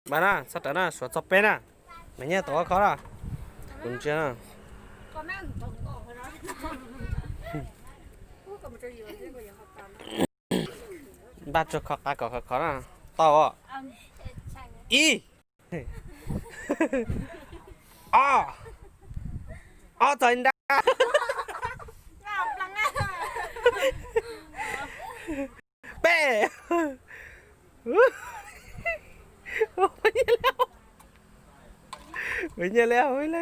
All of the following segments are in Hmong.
Npaj na, txhob rawv na, suav txog peb na. Mas nyiaj tau kho na. Kuv ntsia na. Npaj tsuag kho qab kom khov khov na. Tau. Ib, ob, ob txog nrab, peb. Nyiaj li, nyiaj li.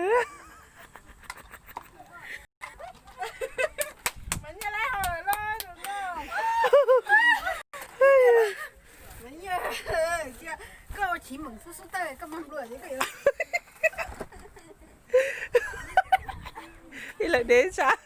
Ib leeg de sab.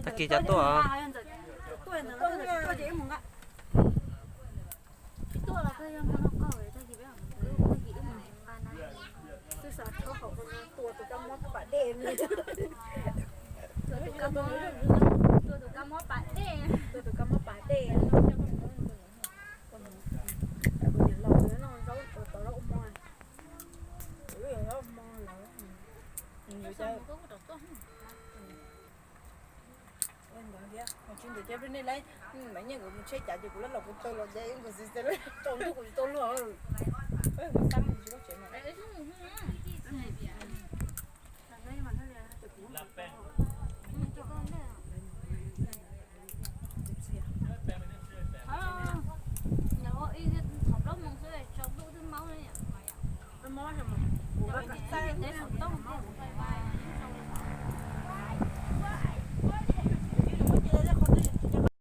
Tag kis cov tuaj.